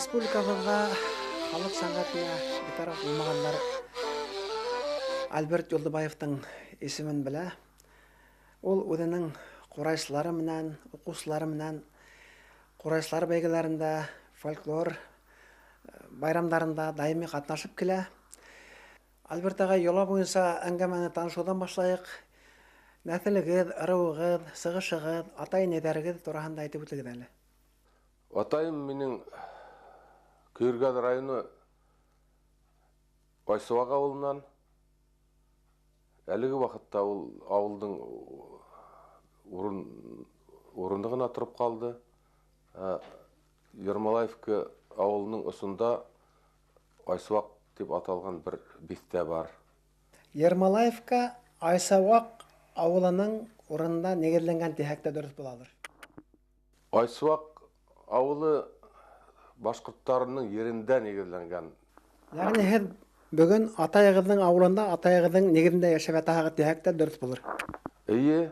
Республикабыҙҙа халыҡ сәнғәтенә битараф булмағандар Альберт Юлдыбаевтың исемен белә. Ул үҙенең ҡурайсылары менән, уҡыусылары менән ҡурайсылар бәйгеләрендә, фольклор байрамдарында даими ҡатнашып килә. Альберт ағай, йола буйынса әңгәмәне танышыуҙан башлайыҡ. Нәҫелегеҙ, ырыуығыҙ, сығышығыҙ, атай-инәйҙәрегеҙ тураһында әйтеп үтегеҙ әле. Атайым минең Көйөргәҙ районы Айсыуаҡ ауылынан. Әлеге ваҡытта ул ауылдың урыны ғына тороп ҡалды. Ермолаевка ауылының осонда Айсыуаҡ тип аталған бер биҫтә бар. Ермолаевка Айсыуаҡ ауылының урынында нигеҙләнгән тиһәк тә дөрөҫ булалыр. Айсыуаҡ ауылы башҡорттарының ерендә нигеҙләнгән. Йәғни һеҙ бөгөн атайығыҙҙың ауылында, атайығыҙҙың нигеҙендә йәшәп ятаһығыҙ тиһәк тә дөрөҫ булыр. Эйе.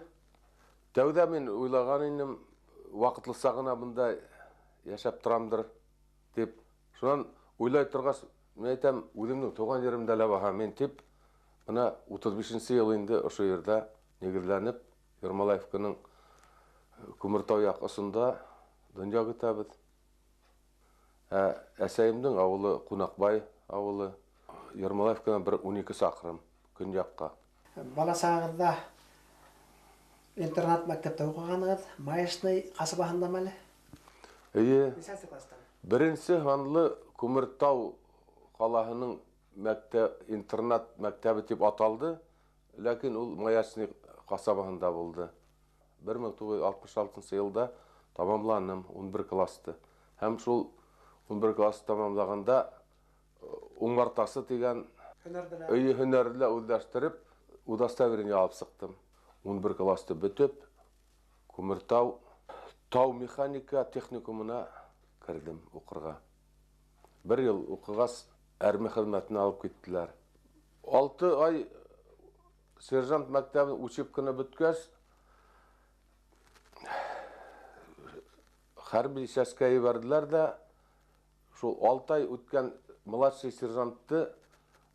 Тәүҙә мин уйлаған инем, ваҡытлыса ғына бында йәшәп торамдыр тип. Шунан уйлай торғас, мин әйтәм, үҙемдең тыуған еремдә лә баһа мин тип, бына 35 йыл инде ошо ерҙә нигеҙләнеп, Ермолаевканың Күмертау яҡ осонда донъя көтәбеҙ. Әсәйемдең ауылы Ҡунаҡбай ауылы, Ермолаевканан бер 12 саҡрым көньяҡҡа. Бала сағығыҙҙа интернат мәктәптә уҡығанығыҙ, Маячный ҡасабаһындамы әле? Эйе. Нисәнсе класта? Беренсе һанлы Күмертау ҡалаһының интернат мәктәбе тип аталды, ләкин ул Маячный ҡасабаһында булды. 1966 йылда тамамланым 11 классты. Һәм шул 11 класс тамамлағанда уңартасы тигән өйө һөнәрҙе лә үҙләштереп, удостоверение алып сыҡтым. 11 классты бөтөп, Күмертау тау механика техникумына керҙем уҡырға. Бер йыл уҡығас, армия хеҙмәтенә алып киттеләр. 6 ай сержант мәктәбен учебканы бөткәс, хәрби сәскә ебәрҙеләр ҙә, шул 6 ай үткән младший сержантты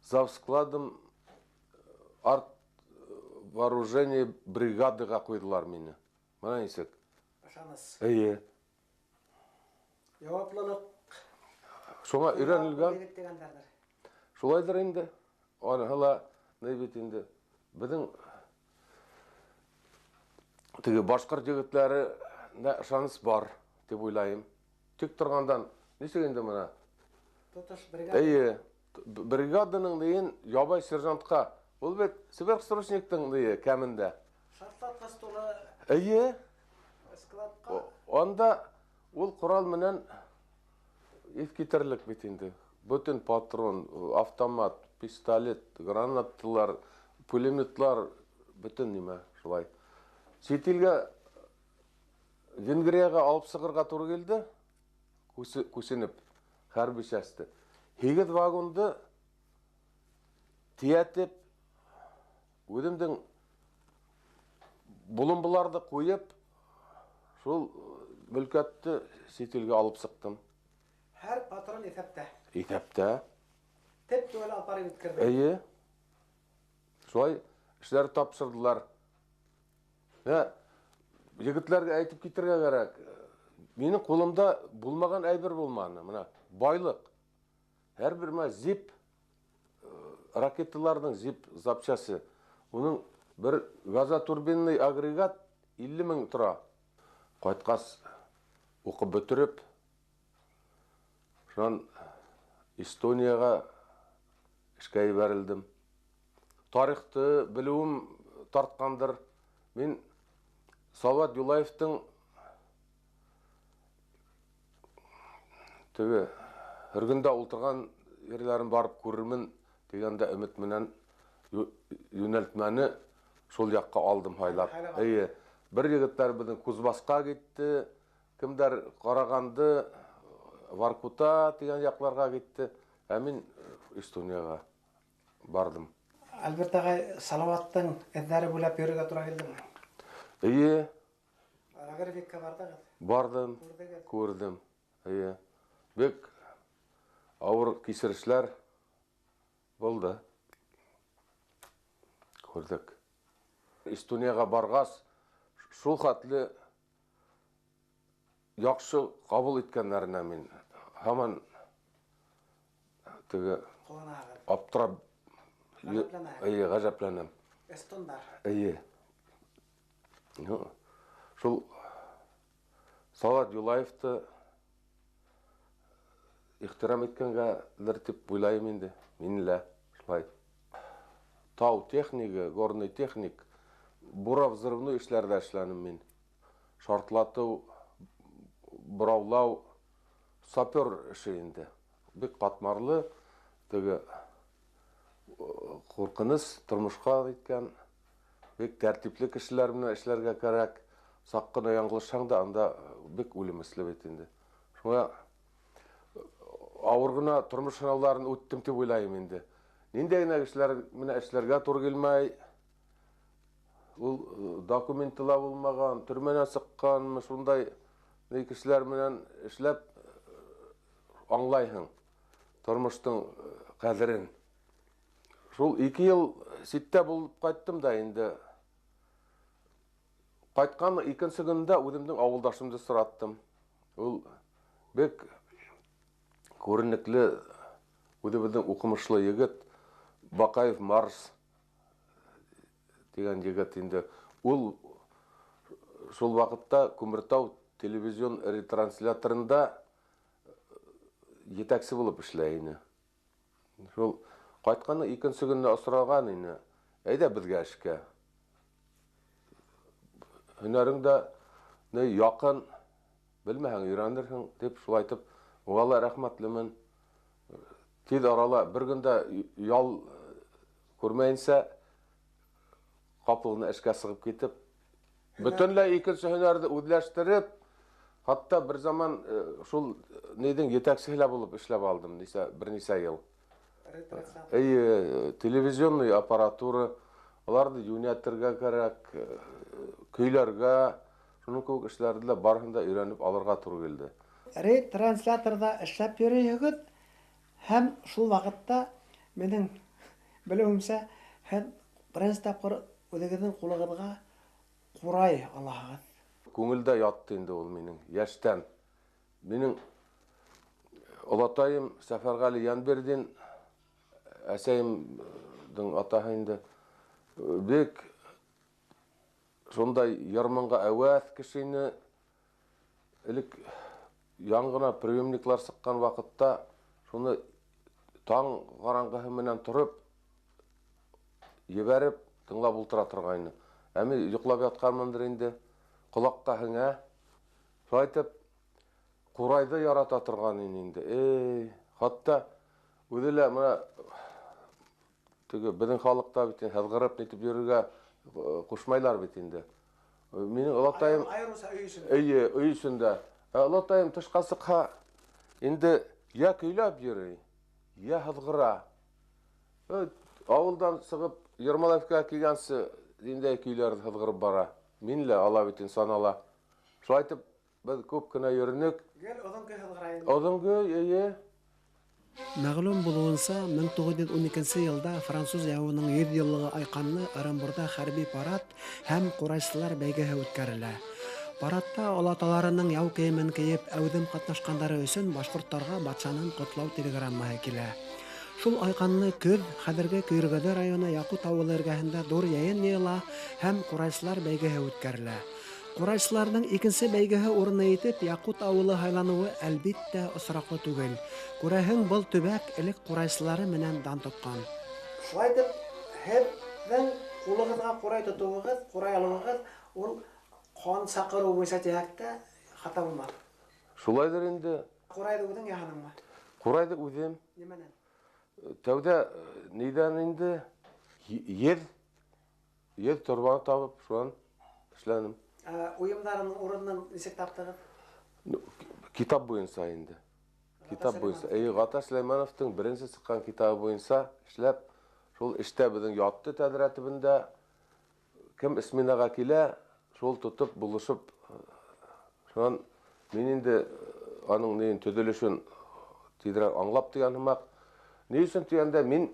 завскладом арт вооружение бригадыға ҡуйҙылар мине. Бына нисек. Ышаныс. Эйе. Яуаплылыҡ. Шуңа өйрәнелгән. Егет тигәндәрҙер. Шулайҙыр инде. Аныһы ла ни бит инде. Беҙҙең теге башҡорт егеттәренә ышаныс бар тип уйлайым. Тик торғандан нисек инде бына? Тотош бригада. Эйе. Бригаданың дейін ябай сержантҡа. Ул бит сверхсрочниктың дейі кәмендә. Шартлатҡыс тулы. Эйе. Складҡа. Анда ул ҡорал менән иҫ китерлек бит инде. Бөтөн патрон, автомат, пистолет, гранаталар, пулеметлар, бөтөн нимә шулай. Сит илгә, Венгрияға алып сығырға тура килде, күсенеп, хәрби частьты. 8 вагонды тейәтеп, үҙемдең боломбаларҙы ҡуйып, шул мөлкәтте сит илгә алып сыҡтым. Һәр патрон иҫәптә. Иҫәптә. Теп түгел алып барып еткерҙе. Эйе. Шулай эшләр тапшырҙылар. Ә, егетләргә әйтеп китергә кәрәк. Минең ҡулымда булмаған әйбер булманы. Мына байлыҡ. Һәр бер мә зип, ракеталарҙың зип запчасы. Уның бер газотурбинный агрегат 50 мең тора. Ҡайтҡас уҡып бөтөрөп, шунан Эстонияға эшкә ебәрелдем. Тарихты белеүем тартҡандыр. Мин Салават Юлаевтың теге һөргөндә ултырған ерләрен барып күрермен тигән дә өмөт менән йүнәлтмәне шул яҡҡа алдым һайлап. Һайлап алдың. Эйе. Бер егеттәр беҙҙең Кузбасҡа китте, кемдәр Ҡарағанды, Воркута тигән яҡларға китте. Ә мин Эстонияға барҙым. Альберт ағай, Салаваттың эҙҙәре буйлап йөрөргә тура килдеме? Эйе. Рогервикка барҙығыҙ? Барҙым. Күрҙегеҙ? Күрҙем. Эйе. Бик Ауыр кисерешләр булды. Күрҙек. Эстонияға барғас, шул хәтле яҡшы ҡабул иткәндәренә мин һаман теге аптырап, эйе, ғәжәпләнәм. Эстондар. Эйе. Шул Салават Юлаевты ихтирам иткәнгәлер тип уйлайым инде. Мин лә шулай. Тау технигы, горный техник, бурав взрывной эшләрҙә эшләнем мин. Шартлатыу, бораулау, сапер эше инде. Бик ҡатмарлы, теге ҡурҡыныс тормошҡа иткән, бик тәртипле кешеләр менән эшләргә кәрәк. Саҡ ҡына яңылышһаң да анда бик үлемесле бит инде. Шуңа ауыр ғына тормош һынауларын үттем тип уйлайым инде. Ниндәй генә кешеләр менән эшләргә тура килмәй. Ул документы ла булмаған, төрмәнән сыҡҡанмы, шундай кешеләр менән эшләп аңлайһың тормоштоң ҡәҙерен. Шул 2 йыл ситтә булып ҡайттым да инде. Ҡайтҡан икенсе көндә үҙемдең ауылдашымды сораттым. Ул бик күренекле, үҙебеҙҙең уҡымышлы егет, Баҡаев Марс тигән егет инде. Ул шул ваҡытта Күмертау телевизион ретрансляторында етәксе булып эшләй ине. Шул ҡайтҡандың икенсе көнөнә осраған ине. Әйҙә беҙгә эшкә. Һөнәрең дә ни яҡын, белмәһәң өйрәнерһең тип шулай итеп, уға ла рәхмәтлемен. Тиҙ арала бер көндә ял күрмәйенсә ҡапыл ғына эшкә сығып китеп, бөтөнләй икенсе һөнәрҙе үҙләштереп, хатта бер заман шул нейҙең етәксеһе лә булып эшләп алдым, бер нисә йыл. Эйе, телевизионный аппаратура, уларҙы йүнәтергә кәрәк, көйләргә, шуның кеүек эшләрҙе лә барыһын да өйрәнеп алырға тура килде. Ретрансляторҙа эшләп йөрөйһөгөҙ һәм шул ваҡытта минең белеүемсә, һеҙ беренсе тапҡыр үҙегеҙҙең ҡулығыҙға ҡурай алаһығыҙ. Күңелдә ятты инде ул минең йәштән. Минең олатайым Сәфәрғәле Йәнбирҙин, әсәйемдең атаһы инде, бик шундай йыр-моңға әүәҫ кеше ине. Элек яңы ғына приемниклар сыҡҡан ваҡытта шуны таң ҡараңғыһы менән тороп, ебәреп, тыңлап ултыра торғайны. Ә мин йоҡлап ятҡанмындыр инде, ҡолаҡҡа һеңә. Шулай итеп, ҡурайҙы ярата торған ине инде. Эй, хатта үҙе лә мына теге беҙҙең халыҡта бит инде һыҙғырып нитеп йөрөргә ҡушмайлар бит инде. Минең олатайым Айырыуса өй эсендә. Эйе, өй эсендә. Ә олатайым тышҡа сыҡһа, инде йә көйләп йөрөй, йә һыҙғыра. Ауылдан сығып Ермолаевкаға килгәнсе ниндәй көйләрҙе һыҙғырып бара. Мин лә ала бит инсан ала. Шулай итеп беҙ күп кенә йөрөнөк. Гел оҙон көй һыҙғыра инде. Оҙон көй, эйе. Мәғлүм булыуынса, мең туғыҙ йөҙ ун икенсе йылда француз яуының йөҙ йыллығы айҡанлы Ырымбурҙа хәрби парад һәм ҡурайсылар бәйгеһе үткәрелә. Парадта олаталарының яу кейемен кейеп әүҙем ҡатнашҡандары өсөн башҡорттарға батшаның ҡотлау телеграммаһы килә. Шул айҡанлы көҙ хәҙерге Көйөргәҙе районы Яҡут ауылы эргәһендә ҙур йыйын йыйыла һәм ҡурайсылар бәйгеһе үткәрелә. Ҡурайсыларҙың икенсе бәйгеһе урыны итеп Яҡут ауылы һайланыуы әлбиттә осраҡлы түгел. Күрәһең, был төбәк элек ҡурайсылары менән дан тотҡан. Шулай итеп, һеҙҙең ҡулығыҙға ҡурай тотоуығыҙ, ҡурай алыуығыҙ ул ҡан саҡырыу буйынса тиһәк тә хата булмаҫ. Шулайҙыр инде. Ҡурайҙы үҙең яһаныңмы? Ҡурайҙы үҙем. Нимәнән? Тәүҙә ниҙән инде? Еҙ торбаны табып, шунан эшләнем. Уйымдарын урынын нисек таптығыҙ? Китап буйынса инде. Китап буйынса. Эйе, Ғата Сөләймәновтың беренсе сыҡҡан китабы буйынса эшләп, шул эштә беҙҙең ятты тәҙрә төбөндә. Кем сменаға килә, шул тотоп, булышып, шунан мин инде аның нейен төҙөлөшөн Тиҙерәк аңлап тигән һымаҡ. Ни өсөн тигәндә, мин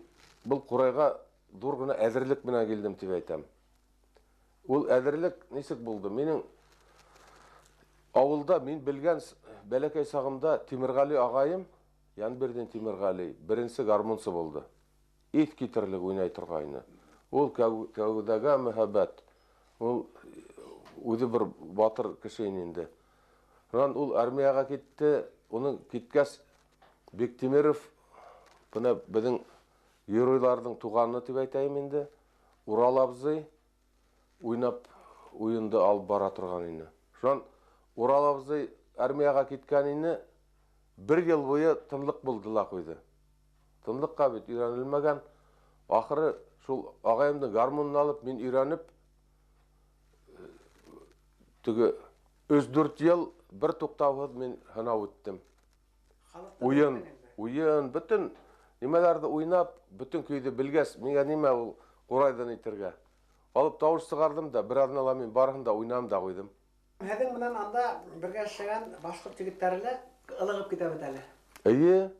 был ҡурайға ҙур ғына әҙерлек менән килдем тип әйтәм. Ул әҙерлек нисек булды? Минең ауылда мин белгән бәләкәй сағымда Тимерғәли ағайым, Янбирҙин Тимерғәли, беренсе гармунсы булды. Иҫ китерлек уйнай торғайны. Ул кәүҙәгә мөхәббәт, ул үҙе бер батыр кеше ине инде. Шунан ул армияға китте, уның киткәс Биктимиров, бына беҙҙең геройларҙың туғаны тип әйтәйем инде, Урал абзый уйнап уйынды алып бара торған ине. Шунан Урал абзый армияға киткән ине, бер йыл буйы тынлыҡ булды ла ҡуйҙы. Тынлыҡҡа бит өйрәнелмәгән. Ахыры шул ағайымдың гармунын алып, мин өйрәнеп, теге өс-дүрт йыл бер туҡтауһыҙ мин һынау үттем. Уйын, уйын, бөтөн нимәләрҙе уйнап, бөтөн көйҙө белгәс, миңә нимә ул ҡурайҙан итергә? Алып тауыш сығарҙым да, бер аҙнала мин барыһын да уйнам да ҡуйҙым. Һеҙҙең менән анда бергә эшләгән башҡорт егеттәре лә ылығып китә бит әле. Эйе,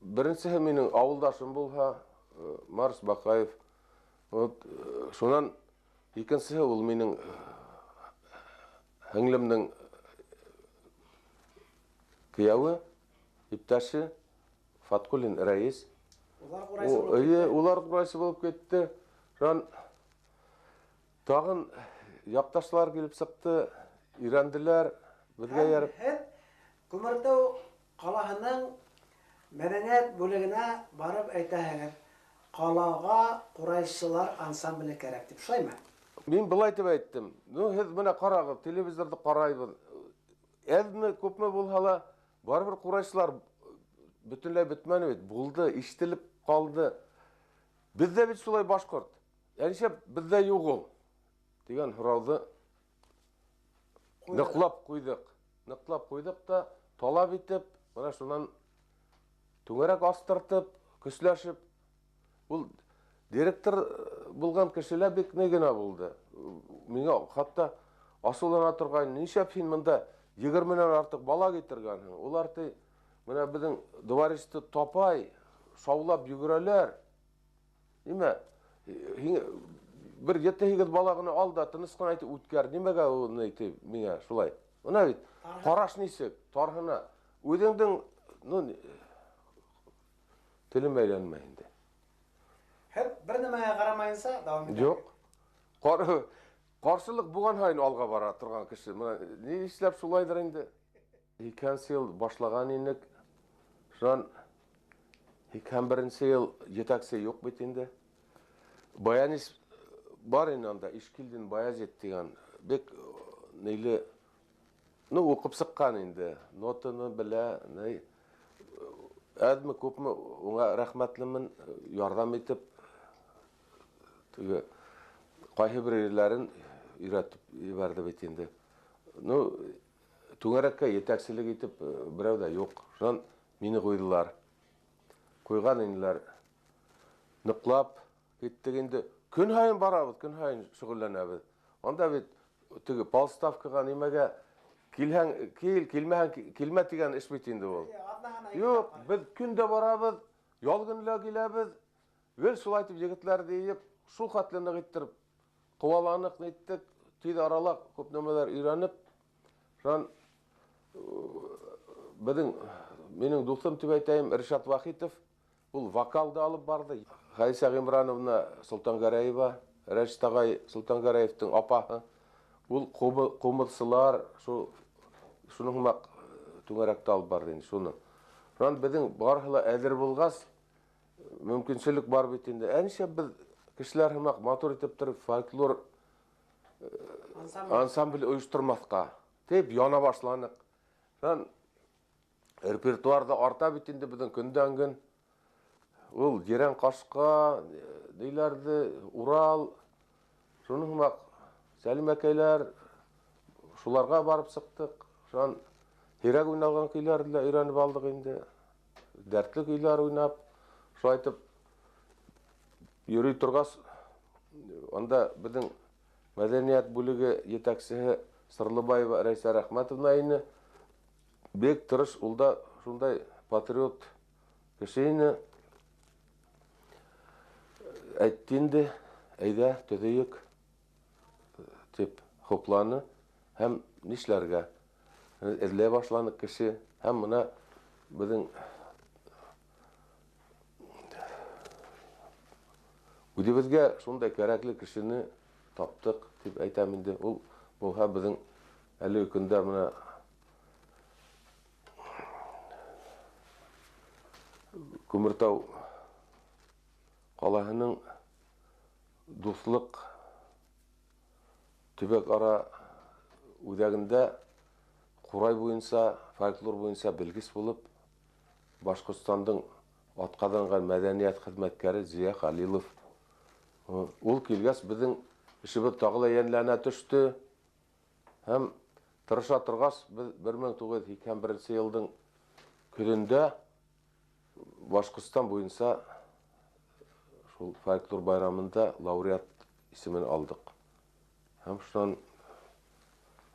беренсеһе минең ауылдашым булһа, Марс Баҡаев. Вот, шунан икенсеһе ул минең һеңлемдең кейәүе, иптәше Фаткулин Рәис. Улар ҡурайсы булып Эйе, китте. Улар ҡурайсы булып китте. Шунан тағын яҡташлар килеп сыҡты, өйрәнделәр, беҙгә Һәм эйәреп. һеҙ Күмертау ҡалаһының мәҙәниәт бүлегенә барып әйтәһегеҙ, ҡалаға ҡурайсылар ансамбле кәрәк тип, шулаймы? Мин былай тип әйттем. Ну, һеҙ бына ҡарағыҙ, телевизорҙы ҡарайбыҙ. Әҙме, күпме булһа ла, барыбер ҡурайсылар бөтөнләй бөтмәне бит. Булды, ишетелеп ҡалды. Беҙҙә бит шулай башҡорт. Ә нишләп беҙҙә юҡ ул? Тигән һорауҙы Ҡуйҙыҡ. ныҡлап ҡуйҙыҡ. Ныҡлап ҡуйҙыҡ та, талап итеп, бына шунан түңәрәк астыртып, көсләшеп, ул директор булған кешеләр бик ни генә булды. Миңә хатта асыулана торған, нишләп һин бында егерменән артыҡ бала китергәнһең? Улар ти, бына беҙҙең дворецты тапай, шаулап йүгерәләр. Нимә? Һиңә бер ете-һигеҙ бала ғына ал да тыныс ҡына әйтеп үткәр. Нимәгә уны әйтеп миңә шулай? Бына бит Тарһына. ҡараш нисек? Тарһына. Үҙеңдең, ну, телем әйләнмәй инде. Һеҙ бер нәмәгә ҡарамайынса дауам итә. Юҡ. Ҡаршылыҡ булған һайын алға бара торған кеше. Бына ни эшләп шулайҙыр инде? Икенсе йыл башлаған инек. Шунан һикһән беренсе йыл етәксе юҡ бит инде. Баянист бар ине анда, Ишкилдин Баязит тигән бик нейле, ну, уҡып сыҡҡан инде. Нотаны белә, ни, әҙме күпме уңа рәхмәтлемен, ярҙам итеп, теге ҡайһы бер ерҙәрен өйрәтеп ебәрҙе бит инде. Ну, түңәрәккә етәкселек итеп берәү ҙә юҡ. Шунан мине ҡуйҙылар. Ҡуйған инеләр. Ныҡлап киттек инде. Көн һайын барабыҙ, көн һайын шөғөлләнәбеҙ. Анда бит теге полставкаға нимәгә килһәң, кил, килмәһәң, килмә тигән эш бит инде ул. Юҡ, беҙ көн дә барабыҙ, ял көнө лә киләбеҙ. Гел шулай итеп егетләрҙе йыйып, шул хәтле ныҡ иттереп ҡыуаланыҡ, ниттек, тиҙ арала күп нәмәләр өйрәнеп, шунан беҙҙең, минең дуҫым тип әйтәйем, Ришат Вахитов, ул вокалды алып барҙы. Хәйсә Ғимрановна Солтангәрәева, Рәшит ағай Солтангәрәевтең апаһы, ул ҡумыҙсылар, шуның һымаҡ түңәрәкте алып барҙы инде, шуны. Шунан беҙҙең барыһы ла әҙер булғас, мөмкинселек бар бит инде. Ә нишләп беҙ кешеләр һымаҡ матур итеп тороп фольклор ансамбль ойоштормаҫҡа тип яна башланыҡ. Шунан репертуар ҙа арта бит инде беҙҙең көндән көн. Ул Ерән Ҡашҡа, нейләрҙе, Урал, шуның һымаҡ Сәлимәкәйләр, шуларға барып сыҡтыҡ. Шунан һирәк уйналған көйләрҙе лә өйрәнеп алдыҡ инде. Дәртле көйләр уйнап, шулай итеп йөрөй торғас, анда беҙҙең мәҙәниәт бүлеге етәксеһе Сырлыбаева Рәйсә Рәхмәтовна ине. Бик тырыш, ул да шундай патриот Кеше ине әйтте инде, әйҙә төҙөйөк тип хупланы һәм нишләргә эҙләй башланы кеше. Һәм бына беҙҙең үҙебеҙгә шундай кәрәкле кешене таптыҡ тип әйтәм инде. Ул булһа беҙҙең әлеге көндә бына Күмертау ҡалаһының дуҫлыҡ төбәк ара үҙәгендә ҡурай буйынса, фольклор буйынса белгес булып Башҡортостандың атҡаҙанған мәҙәниәт хеҙмәткәре Зия Халилов. Ул килгәс беҙҙең эшебеҙ тағы ла йәнләнә төштө. Һәм тырыша торғас, беҙ 1981 йылдың көҙөндә Башҡортостан буйынса шул фольклор байрамында лауреат исемен алдыҡ. Һәм шунан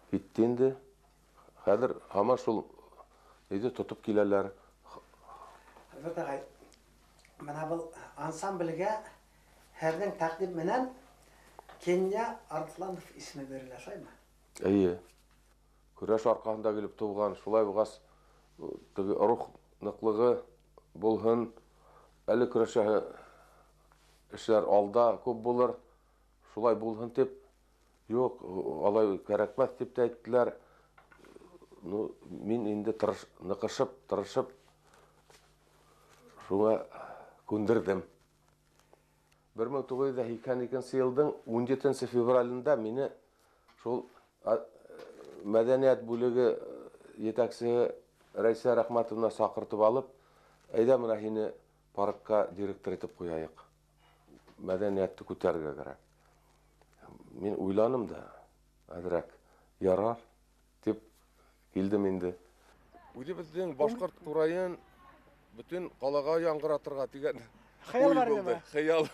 китте инде. Хәҙер һаман шул өйҙө тотоп киләләр. Альберт ағай, бына был ансамблгә һеҙҙең тәҡдим менән Кенйә Арыҫланов исеме бирелә, шулаймы? Эйе. Көрәш арҡаһында килеп тыуған, шулай булғас, теге рух ныҡлығы булһын, әле көрәшәһе эшләр алда күп булыр, шулай булһын тип, юҡ, алай кәрәкмәҫ тип тә әйттеләр. Ну, мин инде ныҡышып, тырышып, шуңа күндерҙем. 1982 йылдың 17 февралендә мине шул мәҙәниәт бүлеге етәксеһе Рәйсә Рәхмәтовна саҡыртып алып, әйҙә бына һине паркка директор итеп ҡуяйыҡ. Мәҙәниәтте күтәрергә кәрәк. Мин уйланым да, әҙерәк ярар тип килдем инде. Үҙебеҙҙең башҡорт ҡурайын бөтөн ҡалаға яңғыратырға тигән Хыял уй бар булды. инеме? Хыял.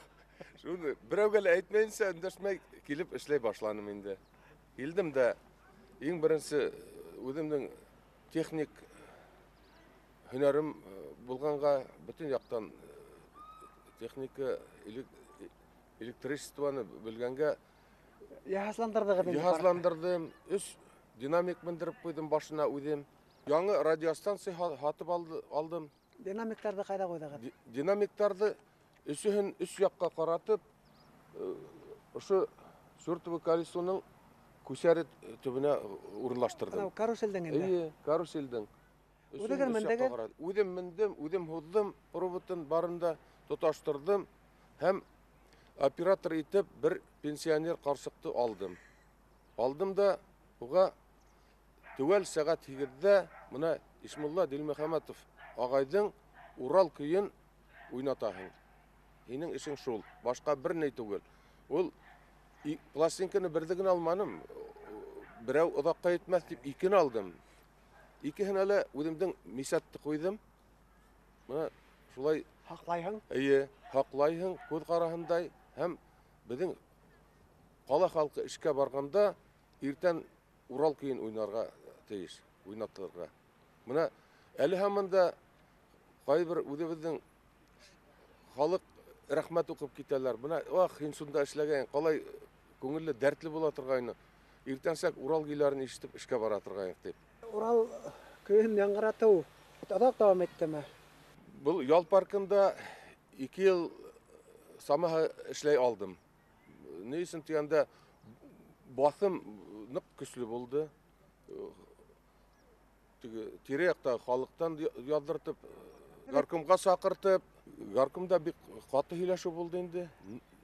Шуны берәүгә лә әйтмәйенсә, өндәшмәй килеп эшләй башланым инде. Килдем дә иң беренсе үҙемдең техник һөнәрем булғанға бөтөн яҡтан техника, электричествоны белгәнгә Йыһазландырҙығыҙ инде Йыһазландырҙым. 3 динамик мендереп ҡуйҙым башына үҙем. Яңы радиостанция һатып алдым. Динамиктарҙы ҡайҙа ҡуйҙығыҙ? Динамиктарҙы өсөһөн өс яҡҡа ҡаратып, ошо чертово колесоның күсәре төбөнә урынлаштырҙым. Анау каруселдең инде? Эйе, каруселдең. Өсөһөн Үҙегеҙ өс яҡҡа мендегеҙ? ҡаратып. Үҙем мендем, үҙем һуҙҙым, роботын барын да тоташтырҙым һәм оператор итеп бер пенсионер ҡарсыҡты алдым. Алдым да уға теүәл сәғәт һигеҙҙә бына Ишмулла Дилмөхәмәтов ағайҙың Урал көйөн уйнатаһың. Һинең эшең шул, башҡа бер ни түгел. Ул пластинканы берҙе генә алманым, берәү оҙаҡҡа етмәҫ тип икене алдым. Икеһенә лә үҙемдең мисәтте ҡуйҙым. Бына шулай Һаҡлайһың? Эйе, һаҡлайһың күҙ ҡараһындай. Һәм беҙҙең ҡала халҡы эшкә барғанда иртән Урал көйөн уйнарға тейеш, уйнатырға. Бына әле һаман да ҡайбер үҙебеҙҙең халыҡ рәхмәт уҡып китәләр. Бына, ах, һин шунда эшләгән, ҡалай күңелле, дәртле була торғайны. Иртәнсәк Урал көйләрен ишетеп эшкә бара торғайныҡ тип. Урал көйөн яңғыратыу оҙаҡ дауам иттеме? Был ял паркында 2 йыл самаһы эшләй алдым. Ни өсөн тигәндә, баҫым ныҡ көслө булды. Теге тирә-яҡтағы халыҡтан яҙҙыртып, горкомға саҡыртып, горкомда бик ҡаты һөйләшеү булды инде.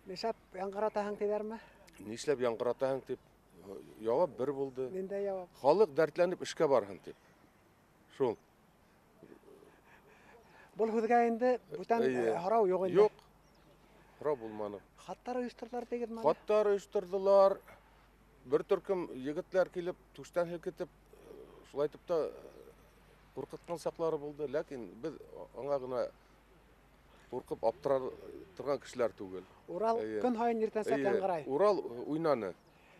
Нишләп яңғыратаһың тиҙәрме? Нишләп яңғыратаһың тип яуап бер булды. Ниндәй яуап? Халыҡ дәртләнеп эшкә барһын тип. Шул. Был һүҙгә инде бүтән Эйе. һорау юҡ инде. Юҡ. Һорау булманы. Хаттар ойошторҙолар тигеҙме? Хаттар ойошторҙолар. Бер төркөм егетләр килеп, түштән һелкетеп, шулай итеп тә ҡурҡытҡан саҡлары булды. Ләкин беҙ аңа ғына ҡурҡып аптыра торған кешеләр түгел. Урал Эйе. көн һайын иртәнсәк Эйе. яңғырай. Урал уйнаны.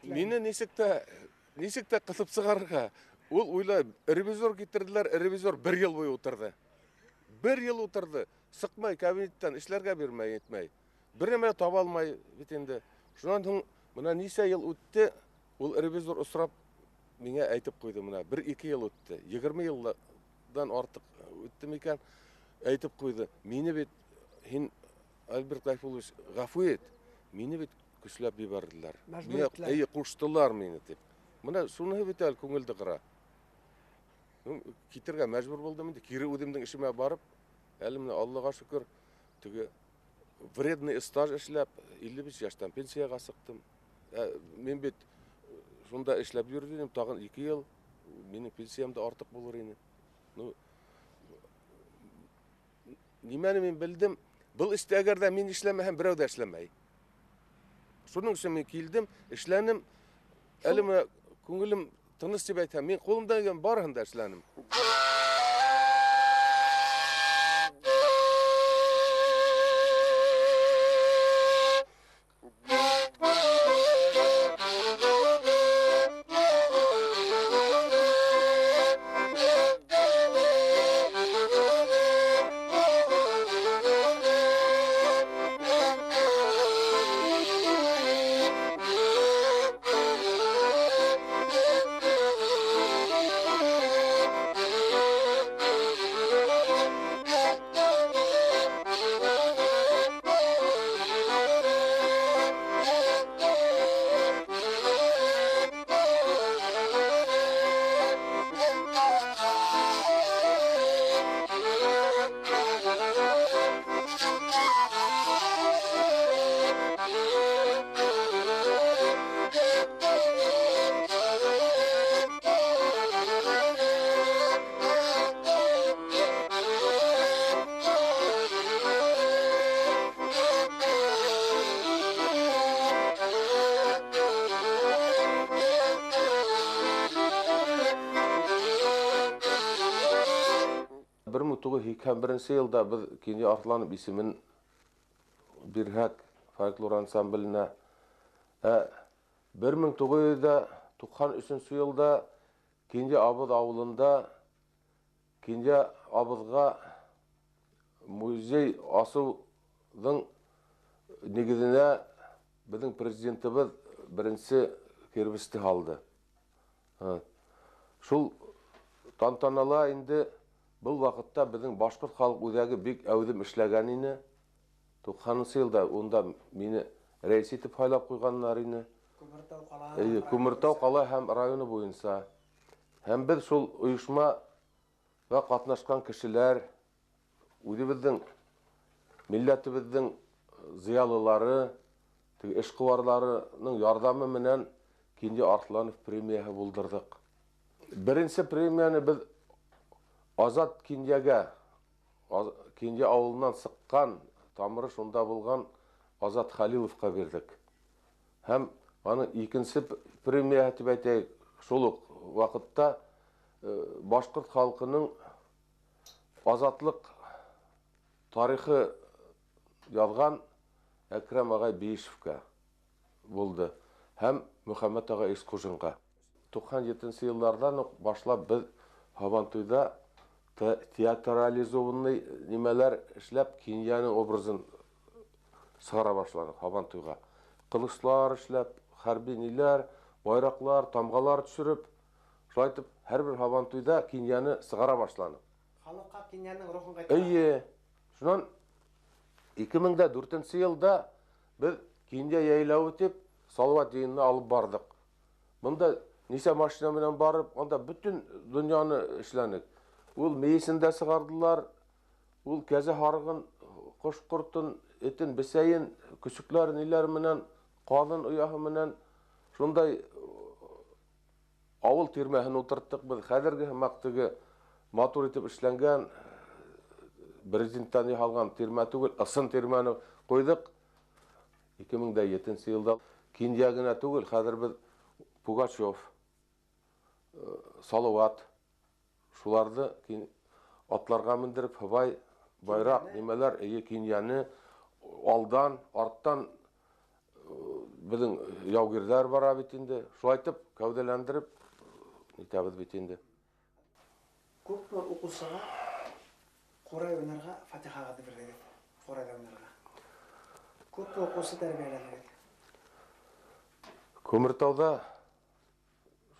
Мине нисек тә ҡыҫып сығарырға. Ул уйлай, ревизор китерҙеләр, ревизор бер йыл буйы ултырҙы. Бер йыл ултырҙы. Сыҡмай кабинеттан, эшләргә бирмәй, етмәй. Бер нәмә таба алмай бит инде. Шунан һуң мына нисә йыл үтте, ул ревизор осрап миңә әйтеп ҡуйҙы мына, 1-2 йыл үтте. 20 йылдан артыҡ үтте микән, әйтеп ҡуйҙы. Мине бит һин, Альберт Ғәйфуллович, ғәфү ит, мине бит көсләп ебәрҙеләр. Мәжбүр иттеләр. Эйе, ҡуштылар мине тип. Мына шуныһы бит әле күңелде ҡыра. Китергә мәжбүр булдым инде, кире үҙемдең эшемә барып, әле менә Аллаға шөкөр, теге вредный стаж эшләп, 55 йәштән пенсияға сыҡтым. Мин бит шунда эшләп йөрөйм, тағын 2 йыл минең пенсиям да артыҡ булыр ине. Ну, нимәне мин белдем? Был эштә әгәр дә мин эшләмәһәм, берәү ҙә эшләмәй. Шуның өсөн мин килдем, эшләнем. Әле менә күңелем тыныс тип әйтһәм, мин ҡулымдан килгән барыһын да эшләнем. Һикһән беренсе йылда беҙ Кинйә Арыҫланов исемен бирһәк фольклор ансамбленә. 1993 йылда Кинйә Абыҙ ауылында Кинйә Абыҙға музей асыуҙың нигеҙенә беҙҙең президентыбыҙ беренсе кирбесте һалды. Шул тантанала инде был ваҡытта беҙҙең башҡорт халыҡ үҙәге бик әүҙем эшләгән ине. 90-нсы йылда унда мине рәйес итеп һайлап ҡуйғандар ине. Күмертау ҡалаһы. Эйе, Күмертау ҡала һәм районы буйынса. Һәм беҙ шул ойошмаға ҡатнашҡан кешеләр, үҙебеҙҙең милләтебеҙҙең зыялылары, теге эшҡыуарҙарының ярҙамы менән Кинйә Арыҫланов премияһы булдырҙыҡ. Беренсе премияны беҙ Азат Кинйәгә, Кинйә ауылынан сыҡҡан, тамыры шунда булған Азат Халиловҡа бирҙек. Һәм аның икенсе премияһы тип әйтәйек, шул уҡ ваҡытта башҡорт халҡының азатлыҡ тарихы яҙған Әкрәм ағай Бейишевкә булды һәм Мөхәммәт ағай Исҡужинға. 97 йылдарҙан уҡ башлап беҙ Һабантуйҙа театрализованный нимәләр эшләп Кинйәнең образын сығара башланыҡ Һабантуйға. Ҡылыслар эшләп, хәрби ниләр, байраҡлар, тамғалар төшөрөп, шулай итеп һәр бер Һабантуйҙа Кинйәне сығара башланыҡ. Халыҡҡа Кинйәнең рухын ҡайтара. Эйе. Шунан 2004 йылда беҙ Кинйә йәйләүе тип Салауат йыйынына алып барҙыҡ. Бында нисә машина менән барып, анда бөтөн донъяны эшләнек. Ул мейесен дә сығарҙылар, ул кәзә һарығын, ҡош ҡортон, этен, бесәйен, көсөктәр ниләр менән, ҡаҙын ояһы менән шундай ауыл тирмәһен ултырттыҡ беҙ. Хәҙерге һымаҡ теге матур итеп эшләнгән, брезенттән яһалған тирмә түгел, ысын тирмәне ҡуйҙыҡ. 2007 йылда Кинйә генә түгел, хәҙер беҙ Пугачев, Салауат, шуларҙы атларға мендереп, һыбай, байраҡ, нимәләр, эйе, Кинйәне алдан, арттан беҙҙең яугирҙәр бара бит инде. Шулай итеп, кәүҙәләндереп итәбеҙ бит инде. Күпме уҡыусыға Ҡурай уйнарға фатихағыҙҙы бирҙегеҙ, ҡурайҙа уйнарға. Күп уҡыусы тәрбиәләнегеҙ. Күмертауҙа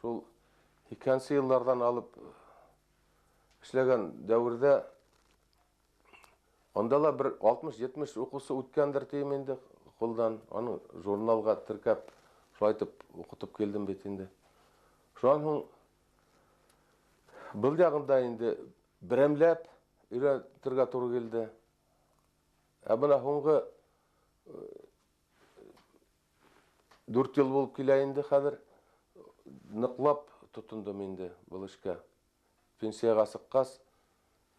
шул 2-нсе йылдарҙан алып эшләгән дәүерҙә анда ла бер 60-70 уҡыусы үткәндер тием инде ҡулдан. Аны журналға теркәп, шулай итеп уҡытып килдем бит инде. Шунан һуң был яғында инде берәмләп өйрәтергә тура килде. Ә бына һуңғы 4 йыл булып килә инде хәҙер ныҡлап тотондом инде был эшкә. Пенсияға сыҡҡас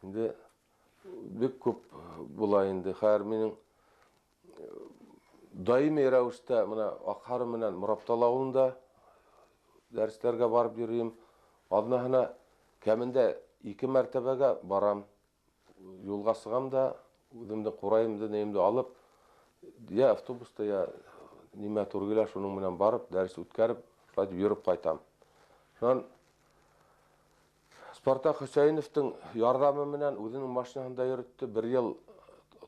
инде бик күп була инде. Хәҙер минең даими рәүештә бына Аҡһары менән Мораптал ауылында дәрестәргә барып йөрөйөм. Аҙнаһына кәмендә 2 мәртәбәгә барам. Юлға сығам да үҙемдең ҡурайымды, нейемде алып, я автобуста, я нимә тура килә, шуның менән барып, дәрес үткәреп, шулай итеп йөрөп ҡайтам. Шунан Спартак Хөсәйеновтың ярҙамы менән үҙенең машинаһында йөрөттө. Бер йыл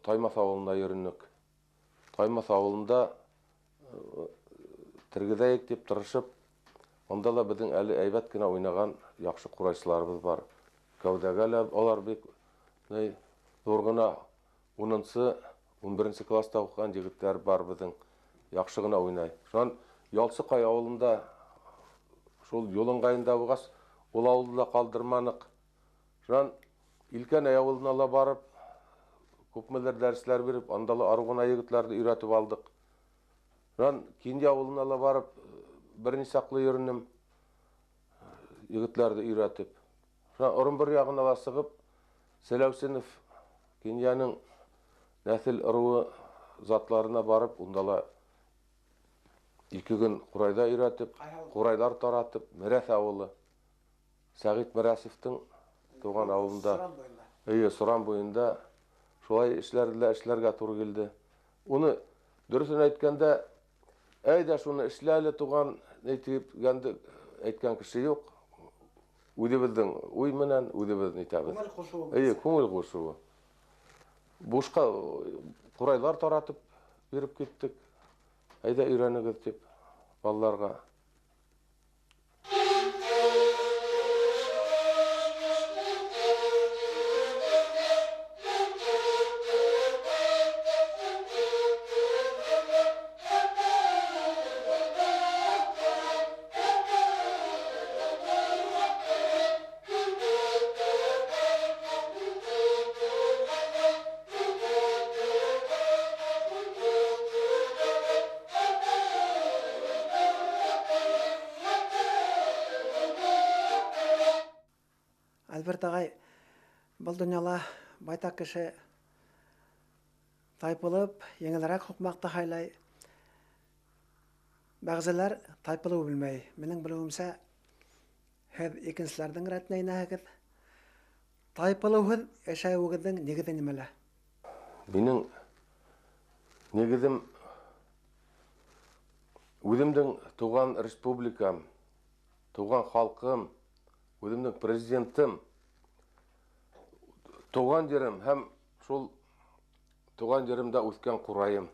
Таймаҫ ауылында йөрөнөк. Таймаҫ ауылында тергеҙәйек тип тырышып, унда ла беҙҙең әле әйбәт кенә уйнаған яҡшы ҡурайсыларыбыҙ бар. Кәүҙәгә лә алар бик ҙур ғына 10-нсы, 11-нсе класта уҡыған егеттәр бар беҙҙең, яҡшы ғына уйнай. Шунан Ялсыҡай ауылында шул юл ыңғайында булғас, ул ауылды ла ҡалдырманыҡ. Шунан Илкәнәй ауылына ла барып, күпмелер дәресләр биреп, анда ла арыу ғына егеттәрҙе өйрәтеп алдыҡ. Шунан Кинйә ауылына ла барып, бер нисаҡлы йөрөнөм, егеттәрҙе өйрәтеп. Шунан Ырымбур яғына ла сығып, Сәләүсенов Кинйәнең нәҫел ырыуы затларына барып, унда ла 2 көн ҡурайҙа өйрәтеп, ҡурайҙар таратып, Мерәҫ ауылы, Сәғит Мерәсевтең тыуған ауылында, эйе, Соран буйында шулай эшләрҙе лә эшләргә тура килде. Уны дөрөҫөн әйткәндә, әйҙә шуны эшлә әле туған, ни тигәнде әйткән кеше юҡ. Үҙебеҙҙең уй менән үҙебеҙ нитәбеҙ. Күңел ҡушыуы. Эйе, күңел ҡушыуы. Бушҡа ҡурайлар таратып биреп киттек. Әйҙә өйрәнегеҙ тип балаларға. Альберт ағай, был донъяла байтаҡ кеше тайпылып, еңелерәк һуҡмаҡты һайлай. Бәғзеләр тайпылыу белмәй. Минең белеүемсә, һеҙ икенселәрҙең рәтенә инәһегеҙ. Тайпылыуһыҙ йәшәүегеҙҙең нигеҙе нимәлә? Минең нигеҙем үҙемдең тыуған республикам, тыуған халҡым, үҙемдең президентым, тыуған ерем һәм шул тыуған еремдә үҫкән ҡурайым.